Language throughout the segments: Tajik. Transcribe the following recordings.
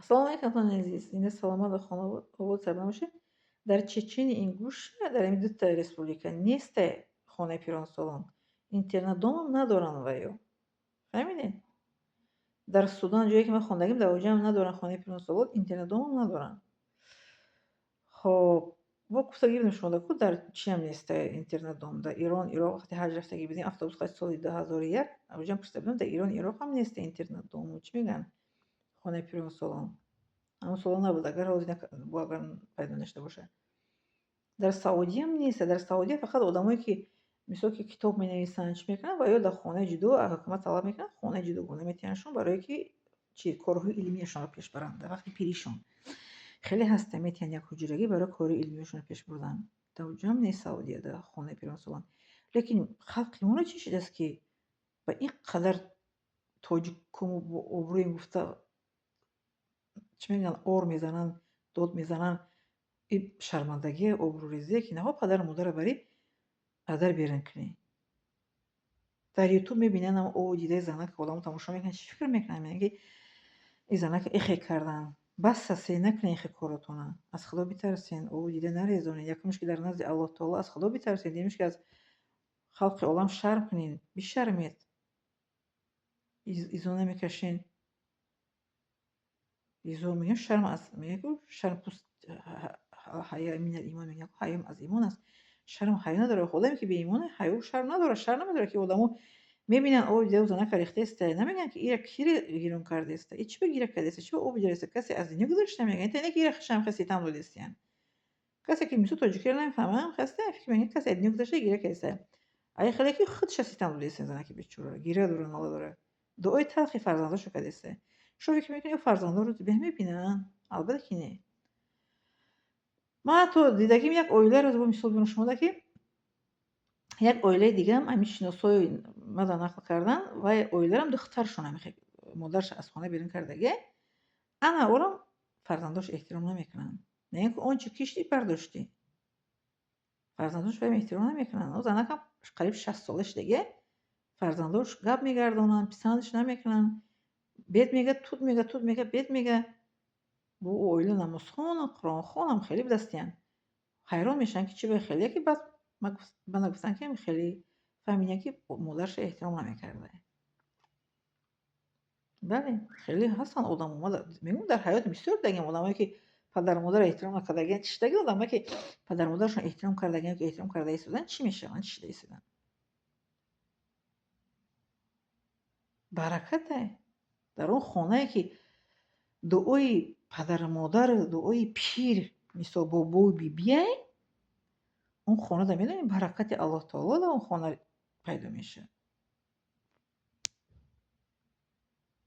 Ассалому алайкум, дӯстони азиз. Зинда, саломат ва хонаобод, сарбаланд бошед. Дар Чечени, Ингушия, дар ҳамин дута республика несте хонаи пиронсолон. Интернат-домам надоранд ваё. Фаҳмидед? Дар Судан, ҷое ки ман хондагим, дар оҷаам надоранд хонаи пиронсолон, интернат-домам надоранд. Хоб, бо гуфтагӣ будем шумо ку, дар чиам несте интернат-дом? Дар Ирон, Ироқ вақте ҳаҷ рафтагӣ будем, автобус қати соли 2001, оҷаам пурсида будам, дар Ирон, Ироқ ҳам несте интернат-дому, чӣ мегӯянд, хонаи пиронсолон. Ҳамон солҳо набуд, агар ҳозир бо агар пайдо нашуда бошад. Дар Саудиям нест. Дар Саудия фақат одамое ки, мисол, ки китоб менависанд, чӣ мекунанд, ва ё дар хонаи ҷудо ҳукумат талаб мекунад, хонаи ҷудогона метиҳандшон, барое ки чи корҳои илмияшонро пеш баранд дар вақти пиришон. Хеле ҳаста, метиҳанд як ҳуҷрагӣ барои кори илмиёшонро пеш бурдан. Дар оҷаам нест, Саудия, дар хонаи пиронсолон. Лекин халқи моро чӣ шудааст, ки ба ин қадар тоҷикому бо обрӯем гуфта, чӣ мегӯянд, ор мезананд, дод мезананд. И шармандагие, обрӯрезие, ки наҳо падару модарро барӣ адар берун кунӣ. Дар Ютуб мебинанд ам о дидаи занак, одамо тамошо мекунанд, чӣ фикр мекунанд? Мегӯянд, ки ин занака ихе карданд. Бас аст, накунед ихе коротона. Аз Худо битарсен, обу дида нарезонед. Якумш, ки дар назди Аллоҳ таоло аз Худо битарсед, дуюмш, ки аз халқи олам шарм кунед, бишармед. Изо намекашен. Изо мегӯянд, шарм аз, мегӯянд, шарм пуст ҳаё минал имон, мегӯянд, ҳаё аз имон аст. Шарму ҳаё надорад. Одаме ки беимона, ҳаёву шарм надорад, шарм намедорад, ки одамо мебинанд, оби дида занака рехтаеста, намегӯянд, ки ира кире гирон кардаеста, и чӣ ба гира кардаеста, чӣ ба об дидаеста, касе аз дунё гузашта, мегӯянд, не ки ира хишам ситам додестиян. Касе ки мисол тоҷикиро намефаҳмад, хаста фикр мекунад, касе аз дунё гузашта, гира кардаеста. Ай хеле ки худша ситам додеста, занаки бечора, гира дора, нола дора. Дуои талхи фарзандошо кардаеста. Шумо фикр мекунед, фарзандо рӯзи беҳ мебинанд? Албатта ки не. Ман ҳатто дидагим як оиларо, бо мисол биёрам шумода, ки як оилаи дигаам ҳамин шиносҳои мада нақл кардан, вай оиларам духтаршон ҳамихе модарша аз хона берун кардагӣ, ана орам фарзандош эҳтиром намекунанд. Мегӯянд, ки он чи киштӣ, бардоштӣ. Фарзандош ваям эҳтиром намекунанд. О занакам қариб 60 сола шудагӣ, фарзандош гап мегардонанд, писандаш намекунанд. Бет мега, тут мега, тут мега, бет мега. Бо ӯ оила намозхонам, қуръонхонам хеле будастиянд. Ҳайрон мешаванд, ки чӣ ба хеле, ки баъд мана гуфтанд, ки хеле фаҳмиданд, ки модарша эҳтиром намекарда. Бале, хеле ҳастанд одамо. Мегӯям, дар ҳаёт бисёр дидагиам одамое, ки падару модарро эҳтиром накардагианд, чӣ шудаги. Одамое, ки падару модарашон эҳтиром кардагианд, ки эҳтиром карда истоданд, чӣ мешаванд, чӣ шуда истоданд? Баракате. Дар он хонае, ки дуои падару модар, дуои пир, мисол бобою бибиай, он хонада, медонед, баракати Аллоҳ таоло дар он хона пайдо мешавад.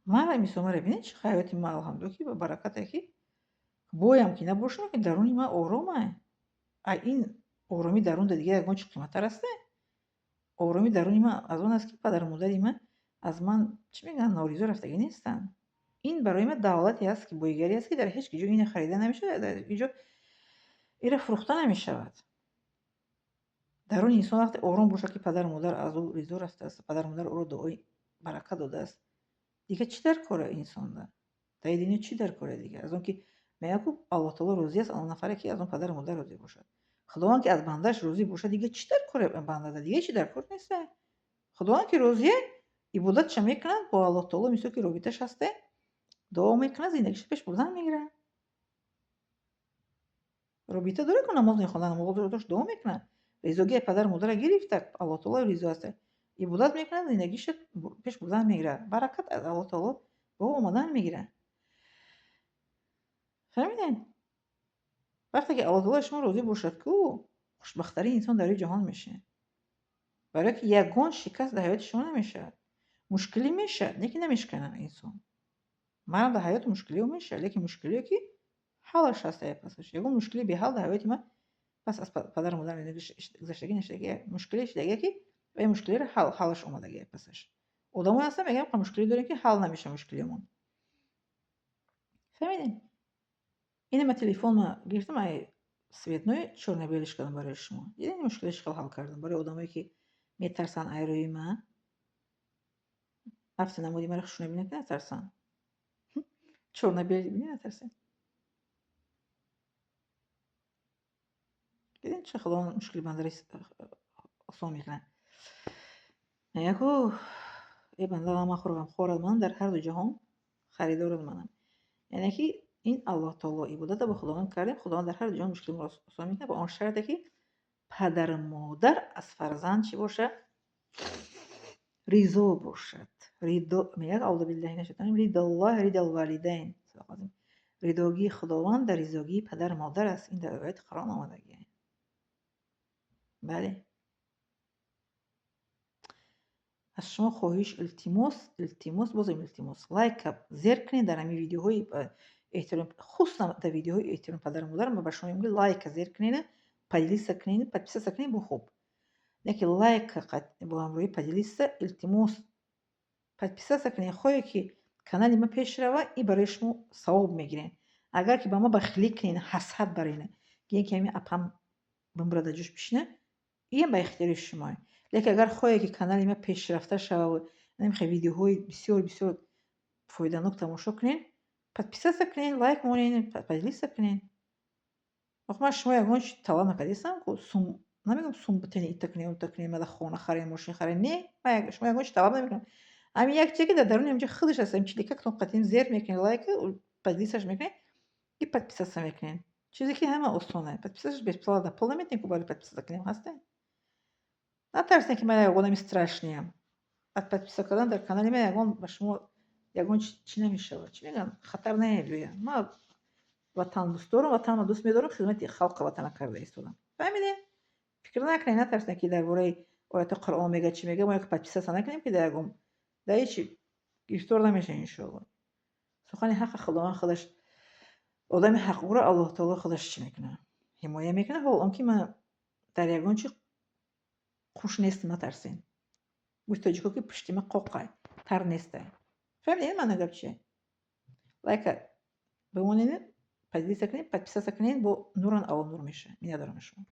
Мара, мисол, мара бинед, чӣ ҳаёти ман, алҳамдулилла, ки баракате, ки боям ки набошам, ки даруни ман оромай. А ин оромии дарун дигар ягон чӣ қиматтар аст? Оромии даруни ман аз он аст, ки падару модари ман аз ман, чӣ мегӯянд, норизо рафтагӣ нестанд. Ин барои ман давлате аст, ки боигарӣ аст, ки дар ҳеҷ ҷо ина харида намешавад, дар ҳеҷ ҷо ира фурӯхта намешавад. Даруни инсон вақте ором бошад, ки падару модар аз ӯ ризо рафтааст, падару модар ӯро дуои баракат додааст, дигар чӣ дар кора инсонда? Дар ин дунё чӣ дар кора дигар? Аз он ки мегӯянд ку, Аллоҳ таоло розӣ аст он нафаре, ки аз он падару модар розӣ бошад. Худованд ки аз бандааш розӣ бошад, дигар чӣ дар кори бандада? Дигар чӣ дар кор нест? Худованд ки розие, ибодатша мекунад, бо Аллоҳ таоло мисол ки робиташ ҳасте, дуо мекунад, зиндагиша пеш бурдан мегирад. Робита дорад ку, намоз мехонад, намоз дошт, дуо мекунад. Ризогии падару модарро гирифта, Аллоҳ таоло ризо аст. Ибодат мекунад, зиндагиша пеш бурдан мегирад. Баракат аз Аллоҳ таоло ба ӯ омадан мегирад. Фаҳмидед? Вақте ки Аллоҳ таоло аз шумо розӣ бошад ку, хушбахттарин инсон дар рӯи ҷаҳон мешавед. Барое ки ягон шикаст дар ҳаёти шумо намешавад. Мушкилӣ мешавад, лекин намешиканад инсон. Манам дар ҳаёт мушкилиҳо мешавад, лекин мушкилиҳое, ки ҳаллаш ҳаст пасаш. Ягон мушкили беҳал дар ҳаёти ман пас аз падару модарам гузаштагӣ нашудагӣ. Мушкиле шудагие, ки вай мушкилиро ҳаллаш омадагие пасаш. Одамое ҳастанд, мегӯянд, мушкилӣ дорем, ки ҳал намешавад мушкилиамон. Фаҳмидед? Ина ман телефонма гирифтам, ай цветной чёрно-белыйш кардам барои шумо. Дидед, мушкилиро чӣ хел ҳал кардам? Барои одамое, ки метарсанд ай рӯи ман, ҳафти намуди маро хуш набинанд, ки натарсанд. Чёрно-белый бинед, натарсед. Дидед, чӣ Худованд мушкили бандаро осон мекунад. Мегӯяд ку: «Э банда, ғаммахӯр, ғамхорат манам, дар ҳарду ҷаҳон харидорат манам». Яъне ки ин Аллоҳ таоло ибодата ба Худованд кардем, Худованд дар ҳарду ҷаҳон мушкили моро осон мекунад, ба он шарте ки падару модар аз фарзанд чӣ бошад? Ризо бошад. Ридо мегӯяд, аузу биллаҳи минаш шайтони, ридаллоҳ ридал валидайн. Ридогии Худованд дар ризогии падару модар аст. Ин дар ояти Қуръон омадагиа. Бале, аз шумо хоҳиш, илтимос, илтимос, бозам илтимос: лайка зер кунед дар ҳамин видеоҳои эҳтиром, хусусан дар видеоҳои эҳтироми падару модар. Ма ба шумо мегӯям, лайка зер кунед, поделиться кунед, подписаться кунед. Бо хуб яке лайка бо ҳамроҳи поделиться, илтимос, подписаться кунед. Хоҳе ки канали ма пеш рава, и барои шумо савоб мегиред. Агар ки ба ма бахилӣ кунед, ҳасад баред, гӯед ки ҳамин апам бимбура, дар ҷош бишина, иам ба ихтиёри шумо. Лекин агар хоҳе ки канали ма пешрафта шававу намехоҳед видеоҳои бисёр бисёр фоиданок тамошо кунед, подписаться кунед, лайк монед, поделиться кунед. Ох, ман шумо ягон чи талаб накардистам ку, сум намегӯям, сум битени, ита кунед, ута кунед, мада хона харед, мошин харед. Не, ман шумо ягон чи талаб намекунам. Ҳамин як чизе ки дар даруни ҳаминҷо худаш аст, ҳамин чиликактон қатъин зер мекунед лайка, поделиться мекунед и подписаться мекунед. Чизе ки ҳама осона. Подписаться бесплатно, пул наметиҳем ку барои подписаться кунем, ҳасте? Натарсед, ки ман як одами страшный ям. Аз подписка кардан дар канали ман ягон ба шумо ягон чӣ намешавад, чӣ мегӯянд, хатар намебиёяд. Ман ватандӯст дорам, ватанро дӯст медорам, хизмати халқи ватана карда истодам. Фаҳмидед? Фикр накунед, натарсед, ки дар бораи ояти Қуръон мега, чӣ мега, мо як подписаться накунем, ки дар ягон дар ҳеҷ гирифтор намешавем, иншоалло. Сухани ҳаққа Худованд худаш, одами ҳақгӯро Аллоҳ таоло худаш чӣ мекунад? Ҳимоя мекунад. Ҳол он ки ман дар ягон чи қуш нестам, натарсед. Гӯшти тоҷико ки пушти ма қоқай, тар нестай. Фаҳмидед мана гап чие? Лайка бимонед, поделиться кунед, подписаться кунед, бо нуран ало нур мешавад. Миннатдорам аз шумо.